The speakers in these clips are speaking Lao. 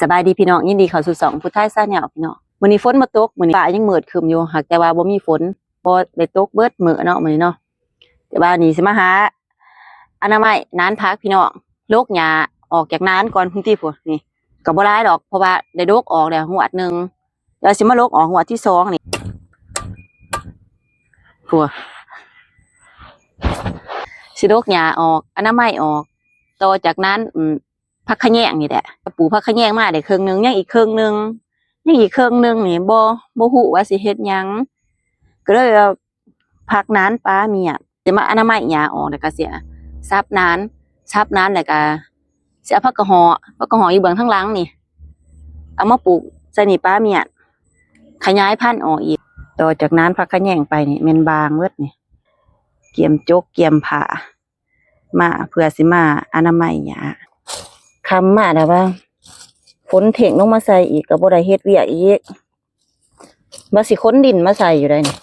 ສະບາຍດີພີ່ນ້ອງ, ຍິນດີເຂົ້າສູ່ຊ່ອງຜູ້ໄທຊາແນວພີ່ນ້ອງ. ມື້ນີ້ຝົນບໍ່ຕົກ, ມື້ນີ້ຟ້າຍັງມືດຄຶ້ມຢູ່, ຫາກແຕ່ວ່າບໍ່ມີຝົນ, ບໍ່ໄດ້ຕົກເບິດມື້ເນາະ ມື້ນີ້ເນາະ. ແຕ່ວ່ານີ້ຊິມາຫາອະນາໄມໜານຜັກພີ່ນ້ອງ, ຫຼົກຫຍ້າອອກຈາກໜານກ່ອນພຸ້ນຕິພຸ້ນ. ນີ້ກໍບໍ່ຫຼາຍດອກ ເພາະວ່າໄດ້ດົກອອກແລ້ວງວດໜຶ່ງ, ດຽວຊິມາຫຼົກອອກງວດທີສອງນີ້. ພຸ້ນ ຊິຫຼົກຫຍ້າອອກ, ອະນາໄມອອກ, ຕໍ່ຈາກນັ້ນ ອືມ ຜັກຂະແຍງນີ້ແຫຼະ. ປູກຜັກຂະແຍງມາໄດ້ເຄິ່ງໜຶ່ງ, ຍັງອີກເຄິ່ງໜຶ່ງ, ຍັງອີກເຄິ່ງໜຶ່ງນີ້ ບໍ່ ບໍ່ຮູ້ວ່າຊິເຮັດຫຍັງ, ກໍເລີຍວ່າຜັກໜານປາມ້ຽນ. ຈະມາອະນາໄມຫຍ້າອອກ ແລ້ວກໍຊິສັບໜານ, ສັບໜານ ແລ້ວກໍຊິເອົາຜັກກະເຫາະ, ຜັກກະເຫາະຢູ່ເບື້ອງທາງຫຼັງນີ້ ເອົາມາປູກໃສ່ນີ້ປາມ້ຽນ, ຂະຫຍາຍພັນອອກອີກ. ຕໍ່ຈາກໜານຜັກຂະແຍງໄປນີ້ແມ່ນບາງເບິດນີ້, ກຽມຈົກກຽມຜ້າ ມາເພື່ອຊິມາອະນາໄມຫຍ້າ. ຄ່ຳມາແລ້ວວ່າຝົນເທັງລົງມາໃສ່ອີກ ກໍບໍ່ໄດ້ເຮັດວຽກອີກ, ວ່າຊິຂົນດິນມາໃສ່ຢູ່ໃດ໋ນີ້,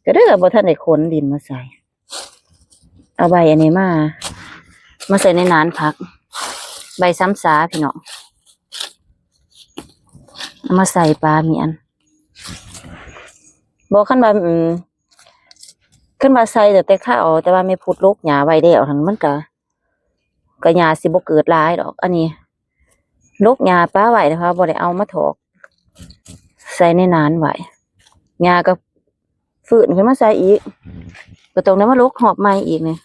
ກໍເດີ ບໍ່ທັນໄດ້ຂົນດິນມາໃສ່. ເອົາໃບອັນນີ້ມາ ມາໃສ່ໃນໜານຜັກ, ໃບຊຳສາພີ່ນ້ອງ, ເອົາມາໃສ່ປາມ້ຽນ. ບໍ່ ຄັນວ່າ ອືມ ຄັນວ່າໃສ່ຕັ້ງແຕ່ຄາວ ແຕ່ວ່າແມ່ພຸດຫຼົກຫຍ້າໄວ້ແລ້ວຫັ້ນ ມັນກະ ກະຫຍ້າຊິບໍ່ເກີດຫຼາຍດອກ. ອັນນີ້ຫຼົກຫຍ້າປະໄວ້ ແຕ່ວ່າບໍ່ໄດ້ເອົາມາຖອກໃສ່ໃນໜານໄວ້, ຫຍ້າກໍຟື້ນຂຶ້ນມາໃສ່ອີກ, ກໍຕ້ອງໄດ້ມາຫຼົກຮອບໃໝ່ອີກນີ້.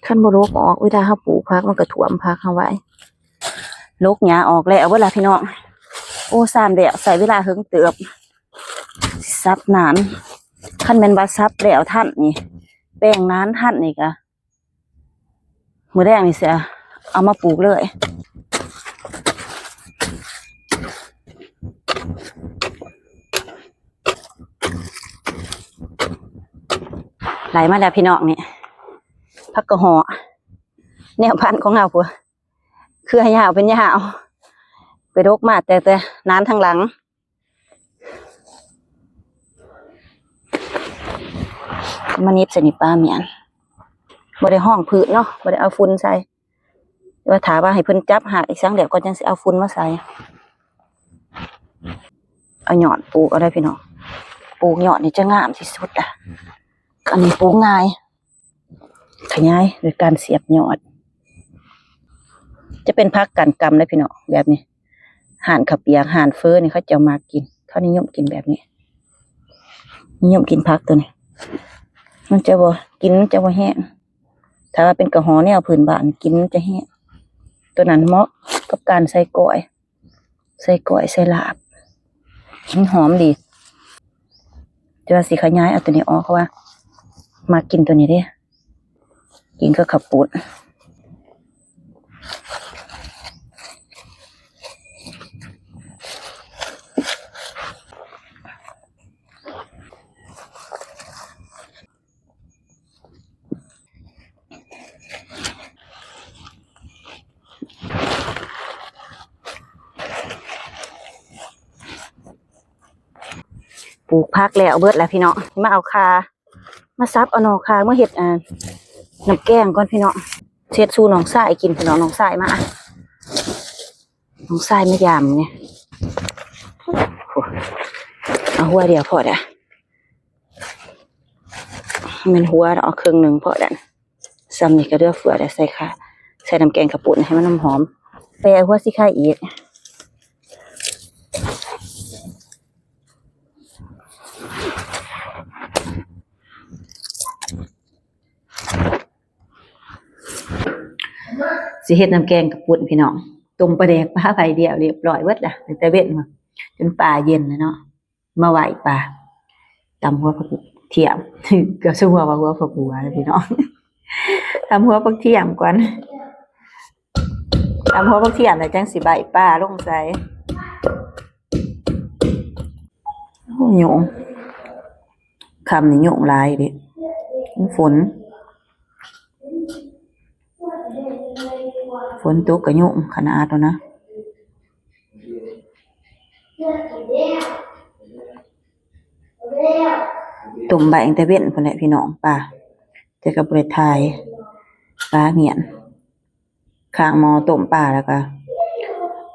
ຄັນບໍ່ຫຼົກອອກ ເວລາເຮົາປູກຜັກ ມັນກໍຖ້ວມຜັກເຮົາໄວ້. ຫຼົກຫຍ້າອອກແລ້ວເບິດລະພີ່ນ້ອງ. ໂອ້ ຊາມແລ້ວ ໃຊ້ເວລາເຫິງເຕີບ, ສັບໜານ. ຄັນແມ່ນວ່າສັບແລ້ວທັນນີ້, ແປງໜານທັນນີ້ກະ ມື້ແລງນີ້ຊິເອົາມາປູກເລີຍ. ໄຫຼມາແລ້ວພີ່ນ້ອງນີ້, ຜັກກະເຫາະ ແນວພັນຂອງເຮົາພຸ້ນ, ເຄືອຍາວເປັນຍາວ, ໄປດົກມາແຕ່ ແຕ່ໜານທາງຫຼັງ. ມາໜິບໃສ່ນີ້ປາມ້ຽນ, ບໍ່ໄດ້ຮອງພື້ນເນາະ, ບໍ່ໄດ້ເອົາຝຸ່ນໃສ່. ແຕ່ວ່າຖ້າວ່າໃຫ້ເພິ່ນຈັບຮາກອີກສັງແລ້ວ ກໍຈັ່ງຊິເອົາຝຸ່ນມາໃສ່. ເອົາຍອດປູກເອົາໄດ໋ພີ່ນ້ອງ, ປູກຍອດນີ້ຈະງາມທີ່ສຸດອະ. ອັນນີ້ປູກງ່າຍ, ຂະຫຍາຍໂດຍການສຽບຍອດ. ຈະເປັນຜັກກ້ານກຳເດ້ພີ່ນ້ອງ, ແບບນີ້. ຮ້ານເຂົ້າປຽກ ຮ້ານເຝີນີ້ ເຂົາເຈົ້າມັກກິນ, ເຂົານິຍົມກິນແບບນີ້, ນິຍົມກິນຜັກໂຕນີ້. ມັນຈະບໍ່ ກິ່ນມັນຈະບໍ່ແຮງ. ຖ້າວ່າເປັນກະເຫາະແນວພື້ນບ້ານ ກິ່ນມັນຈະແຮງ. ໂຕນັ້ນເໝາະກັບການໃສ່ກ້ອຍ, ໃສ່ກ້ອຍ ໃສ່ລາບ, ມັນຫອມດີ. ແຕ່ວ່າຊິຂະຫຍາຍເອົາໂຕນີ້ອອກ ເພາະວ່າມັກກິນໂຕນີ້ເດ້, ກິນກັບເຂົ້າປຸ້ນ. ປູກຜັກແລ້ວເບິດແລ້ວພີ່ນ້ອງ, ມາເອົາຂ່າ ມາສັບເອົາໜໍ່ຂ່າມາເຮັດ ອ່າ ນ້ຳແກງກ່ອນພີ່ນ້ອງ. ເຮັດສູ່ນ້ອງຊາຍກິນພີ່ນ້ອງ, ນ້ອງຊາຍມາ ນ້ອງຊາຍມາຢາມນີ້. ໂອ້ ເອົາຫົວດຽວພໍແລ້ວ, ແມ່ນຫົວເນາະ, ເອົາເຄິ່ງໜຶ່ງພໍແລ້ວ. ຊ່ຳນີ້ກໍເຫຼືອເຟືອແລ້ວ, ໃສ່ຂ່າ ໃສ່ນ້ຳແກງເຂົ້າປຸ້ນໃຫ້ມັນຫອມ. ແປຫົວຊິໄຄອີກ. ຊິເຮັດນ້ຳແກງເຂົ້າປຸ້ນພີ່ນ້ອງ, ຕົ້ມປາແດກປາໄວ້ແລ້ວ ລຽບຮ້ອຍເບິດລະ ຕັ້ງແຕ່ເວັນພຸ້ນ ຈົນປາເຢັນແລ້ວເນາະ. ມາໄຫວ້ປາ, ຕຳຫົວຜັກທຽມ ກໍຊິວ່າຫົວຜັກບົວແຫຼະພີ່ນ້ອງ. ຕຳຫົວຜັກທຽມກ່ອນ, ຕຳຫົວຜັກທຽມແລ້ວຈັ່ງຊິໄຫວ້ປາລົງໃສ່. ໂອ້ ຍຸງ, ຄ່ຳນີ້ຍຸງຫຼາຍເດ້, ມັນຝົນ ຝົນຕົກກໍຍຸງຂະໜາດແລ້ວນະ. ຕົ້ມໄວ້ຕັ້ງແຕ່ເວັນພຸ້ນແຫຼະພີ່ນ້ອງ, ປາ ແຕ່ກໍບໍ່ໄດ້ຖ່າຍ ປາມ້ຽນ. ຂ້າງໝໍ້ຕົ້ມປາ ແລ້ວກໍ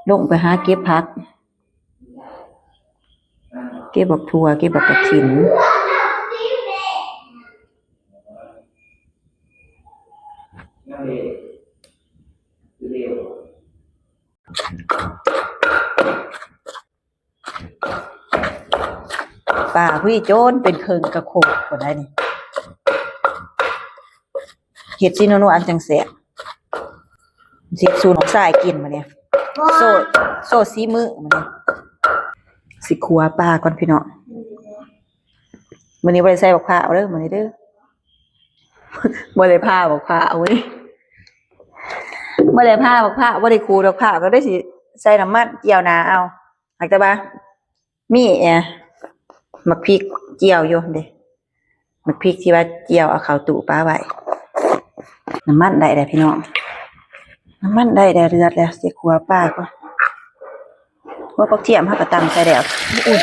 ລົງໄປຫາເກັບຜັກ ເກັບບັກຖົ່ວ ເກັບບັກກະຖິນ. ປາຜູ້ນີ້ໂຈນເປັນເຄິ່ງກະໂຄກພຸ້ນໃດ໋ນີ້. ເຮັດຊິນົວໆ ອັນຈັ່ງແຊບ ຊິເຮັດສູ່ນ້ອງຊາຍກິນມື້ນີ້. ໂຊ ໂຊສີມືມື້ນີ້. ຊິຂົ້ວປາກ່ອນພີ່ນ້ອງ. ມື້ນີ້ບໍ່ໄດ້ໃສ່ບັກພ້າວເດີ ມື້ນີ້ເດີ. ບໍ່ໄດ້ຜ່າບັກພ້າວເວີ້ຍ ບໍ່ໄດ້ຜ່າບັກພ້າວ ບໍ່ໄດ້ຂູດບັກພ້າວ ກໍເລີຍຊິໃສ່ນ້ຳມັນກ່ຽວໜ້າເອົາ. ຫາກແຕ່ວ່າມີ ເອີ ໝາກພິກກ່ຽວຢູ່ເດ້ ໝາກພິກທີ່ວ່າກ່ຽວເອົາເຂົ້າຕູ້ປະໄວ້. ນ້ຳມັນໄດ້ແລ້ວພີ່ນ້ອງ ນ້ຳມັນໄດ້ແລ້ວ ເດືອດແລ້ວ ຊິຂົ້ວປາກ່ອນ. ຫົວຜັກທຽມເຮົາກໍຕຳໃສ່ແລ້ວ. ອຸ້ຍ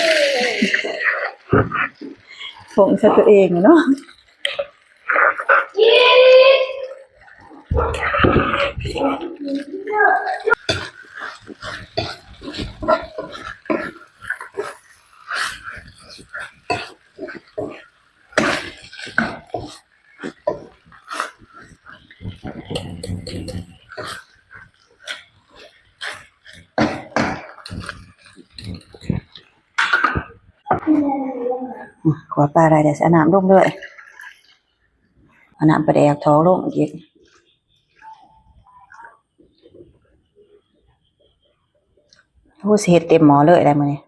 ຟົງໃສ່ຕົວເອງເນາະ. ອືມ ຂົ້ວປາໄດ້ແລ້ວ ຊິເອົານ້ຳລົງເລີຍ ເອົານ້ຳປາແດກຖອກລົງອີກ. ໂອ້ ຊິເຮັດເຕັມໝໍ້ເລີຍໄດ໋ມື້ນີ້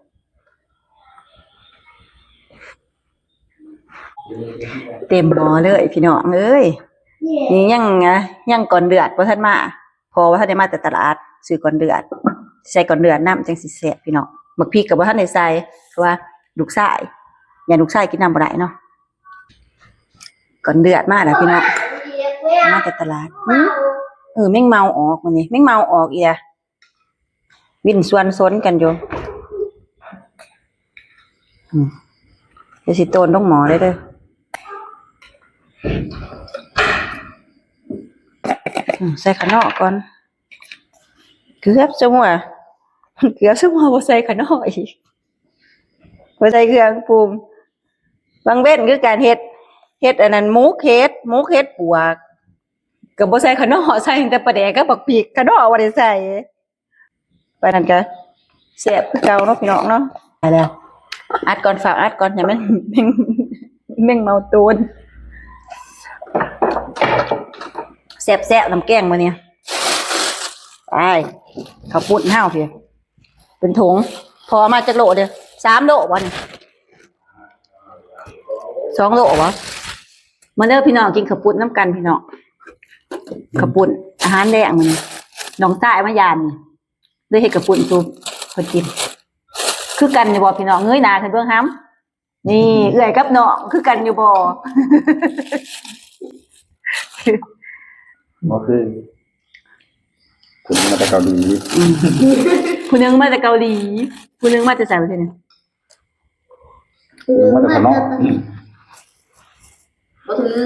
ເຕັມໝໍ້ເລີຍພີ່ນ້ອງເອີຍ. ນີ້ຍັງ ຍັງກ້ອນເລືອດບໍ່ທັນມາ ພໍ່ວ່າທັນໄດ້ມາແຕ່ຕະຫຼາດ ຊື້ກ້ອນເລືອດ ໃສ່ກ້ອນເລືອດນຳຈັ່ງຊິແຊບພີ່ນ້ອງ. ໝາກພິກກໍບໍ່ທັນໄດ້ໃສ່ ເພາະວ່າລູກຊາຍ ຢ້ານລູກຊາຍກິນນຳບໍ່ໄດ້ເນາະ. ກ້ອນເລືອດມາແລ້ວພີ່ນ້ອງ ມາແຕ່ຕະຫຼາດ. ຫື ເອີ ແມງເມົາອອກມື້ນີ້ ແມງເມົາອອກອີກ ວິນຊວນຊົນກັນຢູ່. ອືມ ດຽວຊິໂຕນລົງໝໍ້ເລີຍເດີ. ອືມ ໃສ່ຂະເນາະກ່ອນ ເກືອບຊົ່ວໂມງ ເກືອບຊົ່ວໂມງບໍ່ໃສ່ຂະເນາະອີກ ບໍ່ໃສ່ເຄື່ອງປຸງ. ບາງເວັນຄືກັນ ເຮັດ ເຮັດອັນນັ້ນ ໝົກເຫັດ ໝົກເຫັດປວກ ກໍບໍ່ໃສ່ຂະເນາະ ໃສ່ແຕ່ປາແດກກັບບັກພິກ ຂະເນາະບໍ່ໄດ້ໃສ່. ປານນັ້ນກໍແຊບຄືເກົ່າເນາະພີ່ນ້ອງເນາະ. ໄປແລ້ວ ອັດກ່ອນ ຝາກອັດກ່ອນ ຢ່າແມ່ນ ແມ່ງ ແມ່ງເມົາໂຕນ. ແຊບໆ ນ້ຳແກງມື້ນີ້ ໄປ ເຂົ້າປຸ້ນເຮົາພີ້ ເປັນຖົງ ພໍມາຈັກໂລເດີ້ ສາມໂລບໍ່ນີ້ ສອງໂລບໍ່? ມາເດີ້ພີ່ນ້ອງ ກິນເຂົ້າປຸ້ນນຳກັນພີ່ນ້ອງ. ເຂົ້າປຸ້ນອາຫານແລງມື້ນີ້ ນ້ອງຊາຍມາຢາມນີ້ ເລີຍເຮັດເຂົ້າປຸ້ນສູ່ເພິ່ນກິນ. ຄືກັນຢູ່ບໍ່ພີ່ນ້ອງ? ເງີຍໜ້າຂຶ້ນເບິ່ງຫຳ ນີ້ ເອື້ອຍກັບນ້ອງຄືກັນຢູ່ບໍ່? ບໍ່ຄື ຜູ້ໜຶ່ງມາແຕ່ເກົາຫຼີ ອືມ ຜູ້ໜຶ່ງມາແຕ່ເກົາຫຼີ ຜູ້ໜຶ່ງມາແຕ່ໃສປະເທດນີ້? ຜູ້ໜຶ່ງມາແຕ່ຂະເນາະ ບໍ່ຖືກ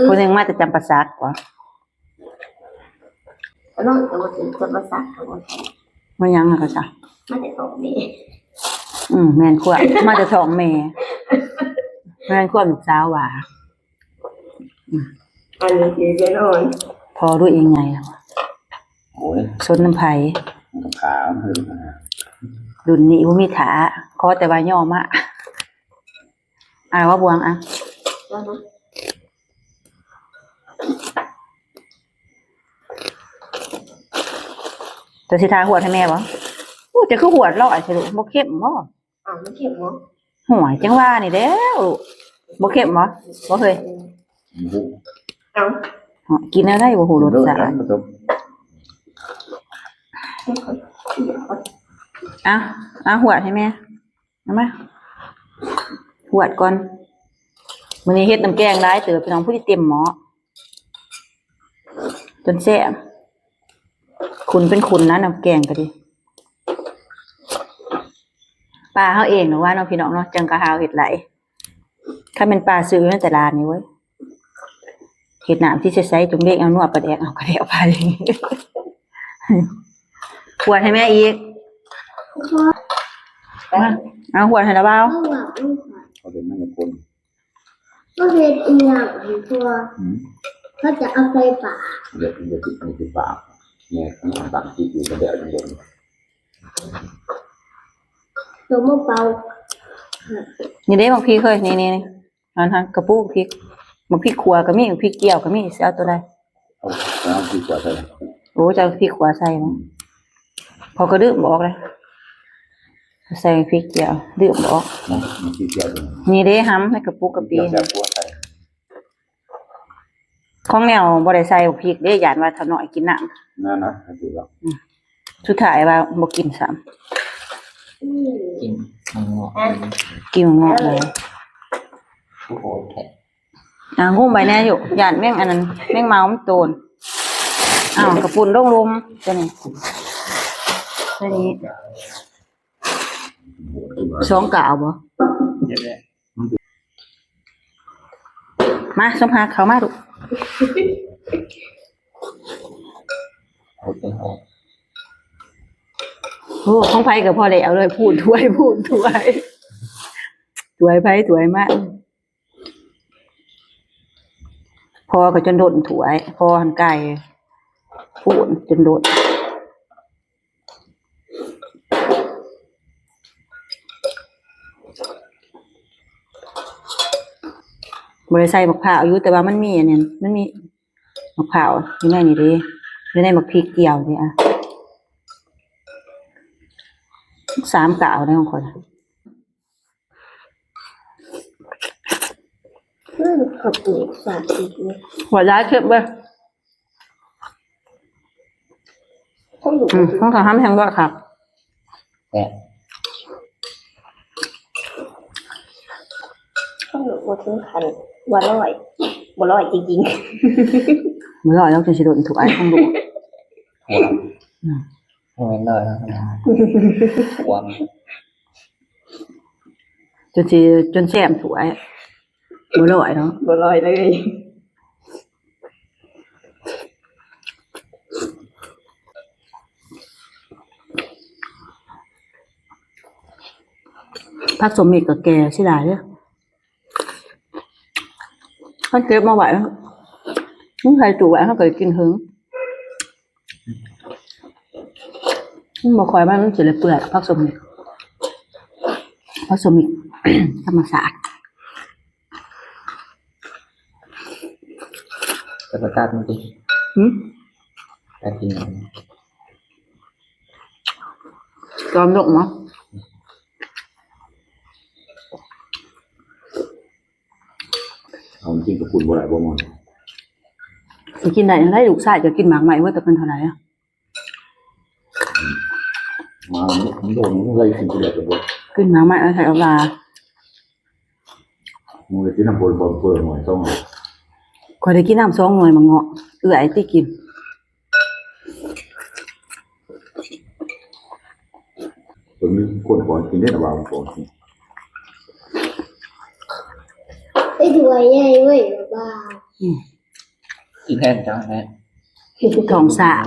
ຜູ້ໜຶ່ງມາແຕ່ຈຳປາສັກຫວາ? ຂະເນາະກໍບໍ່ຖືກ ຈຳປາສັກກໍບໍ່ຖືກ. ມາຫຍັງນະກະຊະ? ມາແຕ່ທ້ອງແມ່. ອືມ ແມ່ນຄວາມ ມາແຕ່ທ້ອງແມ່ ແມ່ນຄວາມລູກສາວວ່າ. ອືມ ອັນນີ້ຖືກແນ່ນອນ ພໍດູອີ່ໃຫຍ່ແລ້ວ. ໂອ້ຍ ຊົນນຳໃຜ? ມັນກໍຂາວ ລຸ້ນນີ້ບໍ່ມີຖ້າ ຂໍແຕ່ວ່າຍໍມາ. ອ່າ ວ່າບວງ ອ່ະ ເຈົ້າຊິທາຫວດໃຫ້ແມ່ບໍ່? ໂອ້ ເຈົ້າຄືຫວດຫຼາຍແທ້ລູກ ບໍ່ເຄັມບໍ່? ອ້າວ ມັນເຄັມບໍ່? ຫວຍ ຈັ່ງວ່ານີ້ແຫຼ້ວ ບໍ່ເຄັມບໍ່? ບໍ່ເຄີຍ ບໍ່ຮູ້ ເອົ້າ ກິນແນວໃດບໍ່ຮູ້ລົດຊາດ. ເອົາ ເອົາຫວດໃຫ້ແມ່ ເອົາມາ ຫວດກ່ອນ. ມື້ນີ້ເຮັດນ້ຳແກງຫຼາຍເຕີບ ພີ່ນ້ອງ ພໍດີເຕັມໝໍ້ ຈົນແຊບ ຂຸ້ນເປັນຂຸ້ນນະ ນ້ຳແກງກໍດີ. ປາເຮົາເອງນະວ່າເນາະ ພີ່ນ້ອງເນາະ ຈັ່ງກະຫາວເຮັດຫຼາຍ. ຄັນແມ່ນປາຊື້ຢູ່ໃນຕະຫຼາດນີ້ເວີ້ຍ ເຮັດນ້ຳທີ່ໃສໆ ຈົງເລກເອົານົວປາແດກເອົາກະແດກໄປ. ຂວດໃຫ້ແມ່ອີກ ມາ ເອົາຫວດໃຫ້ລະບ່າວ ເຂົາເປັນແມງກະພຸນ ເຂົາເຮັດອີ່ຫຍັງໃຫ້ພໍ່ ອືມ ເຂົາຈະເອົາໃສ່ປາກ ເຮັດ ເຮັດ ເຮັດໃສ່ປາກ ແມ່ນ ຕັ້ງຈິດຢູ່ ແລ້ວເອົາລົງ ຕົວມາເປົ່າ ນີ້ເດ້ ໝາກພິກເອີຍ ນີ້ ນີ້ ນີ້ ຫັ້ນ ຫັ້ນ ກະປຸກພິກ ໝາກພິກຂົ້ວກໍມີ ໝາກພິກກ່ຽວກໍມີ ຊິເອົາຕົວໃດ? ເອົາ ເອົາພິກຂົ້ວໃສ່ ໂອ້ ຈະເອົາພິກຂົ້ວໃສ່ບໍ? ອືມ ພໍກໍດຶງບໍ່ອອກເລີຍ ໃສ່ພິກກ່ຽວ ດຶງບໍ່ອອກ ໝາກພິກກ່ຽວຕົວນີ້ ນີ້ເດ້ ຫຳໃນກະປຸກກະປິ ຂອງແນວບໍ່ໄດ້ໃສ່ພິກເດ້ ຢ້ານວ່າເຖົ້ານ້ອຍກິນນ້ຳ ນັ້ນນະ ຖືກແລ້ວ ອືມ ສຸດທ້າຍວ່າບໍ່ກິນຊ້ຳ ກິນມັນງອກ ກິນມັນງອກເລີຍ ໂອ້ໂຫ ແທ້ ອ່າ ງຸ້ມໄວ້ແດ່ຢູ່ ຢ້ານແມງອັນນັ້ນ ແມງເມົາມັນໂຕນ ອ້າວ ກະປຸ້ນລົງລຸ່ມ ຕົວນີ້ ຕົວນີ້ ສອງກາວບໍ່? ມາ ສົມພາ ເຂົ້າມາລູກ ໂອ້ ຂອງໃຜກໍພໍແລ້ວເລີຍ ພູດຖ້ວຍ ພູດຖ້ວຍ ຖ້ວຍໃຜຖ້ວຍມັນ ພໍ່ກໍຈົນດົນຖ້ວຍ ພໍ່ຫັ້ນໄກ່ ພູດຈົນດົນ ບໍ່ໄດ້ໃສ່ໝາກພ້າວຢູ່ ແຕ່ວ່າມັນມີອັນນັ້ນ ມັນມີໝາກພ້າວຢູ່ໃນນີ້ເດ້ ຢູ່ໃນໝາກພິກກ່ຽວນີ້ ອ່ະ ສາມກາວໃນຂອງຂ້ອຍ ອືມ ຂອບຄຸນສາມສິບເລີຍ ຫົວຢາຍເຄັບເວີຍ ຂອງລູກ ອືມ ຂອງເຂົາຫຳແຮງບໍ່ຄັກ ແຊບ ຂອງລູກບໍ່ເຖິງຂັ້ນວ່າຮ້ອຍ ບໍ່ຮ້ອຍຈິງໆ ບໍ່ຮ້ອຍແລ້ວຈັ່ງຊິດົນຖ້ວຍຂອງລູກ ອືມ ບໍ່ແມ່ນນ້ອຍແລ້ວ ຄວາມ ຈົນຊິ ຈົນແຊມຖ້ວຍ ບໍ່ລອຍເນາະ ບໍ່ລອຍເລີຍ ຜັກສົ້ມນີ້ກໍແກ່ເສຍດາຍເດີ້ ຄັນເກັບມາໄວ້ ມັນໃສ່ຕູ້ໄວ້ ເຮົາກໍໄດ້ກິນເຖິງ. ມັນບໍ່ຄ່ອຍ ມັນ ມັນຊິເປື່ອຍ ຜັກສົ້ມນີ້ ຜັກສົ້ມນີ້ ທຳມະຊາດ ແຕ່ປະກາດມັນຕິ ຫືມ ການກິນຫຍັງ ຈອມລົງເນາະ. ເອົາກິນກັບປຸ້ນບໍ່ໄດ້ບໍ່ມອນ ຊິກິນໄດ້ຈັ່ງໃດ ລູກຊາຍຈະກິນໝາກໄມ້ເໝິດ ແຕ່ເພິ່ນເທົ່າໃດອະ ມາໂດນໄດ້ກິນຜູ້ດຽວກໍບໍ່ ກິນໝາກໄມ້ໃສ່ອອກວ່າ ມຶງໄດ້ກິນນຳບໍ່ ບໍ່ ບໍ່ໜ່ວຍສອງໜ່ວຍ ຂ້ອຍໄດ້ກິນນຳສອງໜ່ວຍໝາກເງາະ ເອື້ອຍຕິກິນ. ເພິ່ນມີຄົນຂອງກິນເດ້ ລະບ່າວຂອງກິນ ໄອ້ຖ້ວຍໃຫຍ່ເວີຍ ລະບ່າວ ອືມ ກິນແທນເຈົ້າແນ່ ທ້ອງຊ້າງ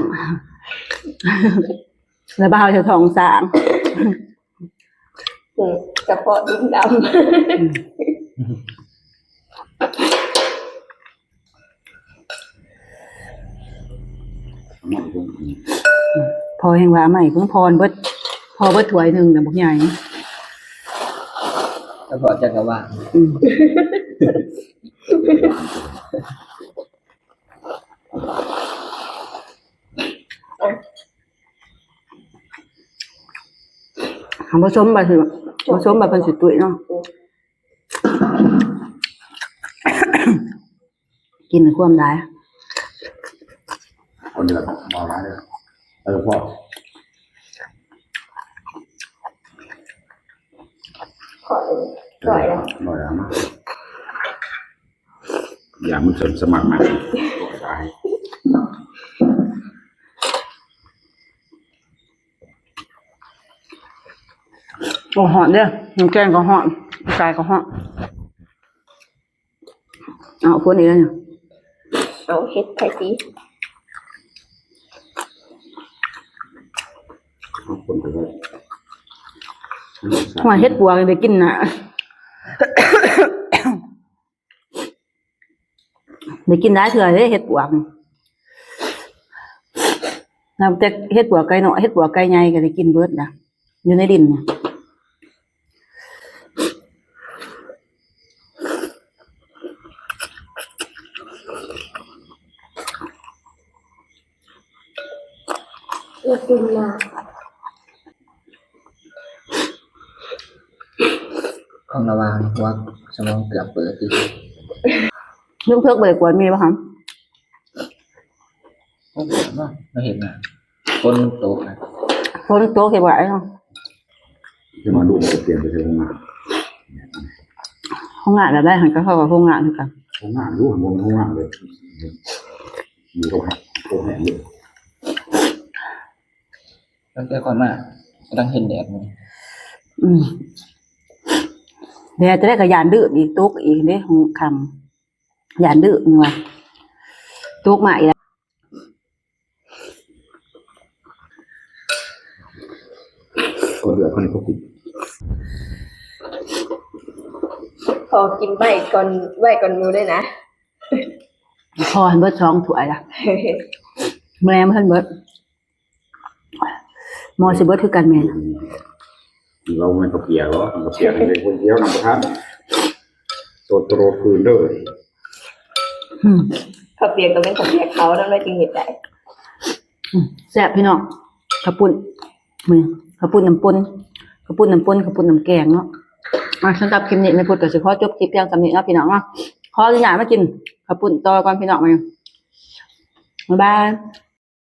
ລະບ່າວຈະທ້ອງຊ້າງ. ເອີ ສະເພາະດິນດຳ ອືມ ພໍ່ແຮ່ງວ່າເອົາໃໝ່ເພິ່ນ ພໍ່ເບິດ ພໍ່ເບິດຖ້ວຍໜຶ່ງນະ ບັກໃຫຍ່ ສະເພາະຈັກກະວານ ອືມ. ເຮົາບໍ່ສົມບັດ ບໍ່ສົມບັດເພິ່ນຊິຕຸ້ຍເນາະ ກິນຄວາມຫຼາຍ ເອົານີ້ລະ ເອົາຫຼາຍເດີ ເອີ ພໍ ພໍແລ້ວ ພໍແລ້ວ ພໍແລ້ວ ມາ. ຢ່າງມັນເປັນສະໝັກມາ ໂອ້ ຮ້ອນເດີ້ ນ້ຳແກງກໍຮ້ອນ ໄກ່ກໍຮ້ອນ ເອົາຄົນອີກແລ້ວ ເອົາເຮັດໄຂ່ຕີ ເອົາຄົນໄປເລີຍ. ວ່າເຫັດປວກນີ້ໄດ້ກິນນະ ໄດ້ກິນຫຼາຍເທື່ອເດ້ເຫັດປວກ. ນັບແຕ່ເຫັດປວກໄກ່ນ້ອຍ ເຫັດປວກໄກ່ໃຫຍ່ກໍໄດ້ກິນເບິດນະ ຢູ່ໃນດິນນະ. ຂອງລະຫວ່າງຫົວສະໝອງເກືອບເປີດອີກ. ລຸງເພິກບໍ່ໄດ້ກວດມີບໍ່ຄະ? ບໍ່ກວດເນາະ ມາເຮັດນະ ຝົນມັນຕົກນະ ຝົນຕົກເຮັດບໍ່ໄດ້ເນາະ. ຈະມາດູວ່າຈະປ່ຽນໄປໃສ່ໂຮງງານ ໂຮງງານແບບໃດຫັ້ນ ກໍເຂົາວ່າໂຮງງານຄືກັນ. ໂຮງງານຢູ່ ບໍ່ແມ່ນໂຮງງານເລີຍ ຢູ່ຕົກ ຕົກແຮງເລີຍ. ຕັ້ງແຕ່ກ່ອນມາ ກຳລັງເຫັນແດດມື້ນີ້. ອືມ ແດດຈະໄດ້ກໍຢ້ານດື້ອີກ ຕົກອີກເດ້ ຄ່ຳ ຢ້ານດື້ນີ້ວ່າ ຕົກມາອີກແລ້ວ. ກໍເຫຼືອຄົນນີ້ກໍກິນ ຂໍກິນໄວ້ກ່ອນ ໄວ້ກ່ອນໝູ່ເລີຍນະ. ຂໍໃຫ້ເບິດສອງຖ້ວຍລະ ແມ່ບໍ່ທັນເບິດ. ໝໍ້ຊິເບິດຄືກັນແມ່. ເຮົາແມ່ນເຂົ້າປຽກເນາະ ເຂົ້າປຽກໃຫ້ຄົນດຽວນຳປະທານ ໂຕດໂຕໂລດຄືນເດີ. ອືມ ເຂົ້າປຽກກໍແມ່ນເຂົ້າປຽກເຂົານຳ ແລ້ວຈຶ່ງເຮັດໄດ້. ອືມ ແຊບພີ່ນ້ອງ ເຂົ້າປຸ້ນ ມື້ນີ້ເຂົ້າປຸ້ນນ້ຳປົນ ເຂົ້າປຸ້ນນ້ຳປົນ ເຂົ້າປຸ້ນນ້ຳແກງເນາະ. ອ່າ ສຳລັບຄລິບນີ້ ແມ່ພຸດກໍຊິຂໍຈົບຄລິບພຽງສ່ຳນີ້ເນາະ ພີ່ນ້ອງເນາະ. ຂໍອະນຸຍາດມາກິນເຂົ້າປຸ້ນຕໍ່ກ່ອນ ພີ່ນ້ອງ ບາຍບາຍ.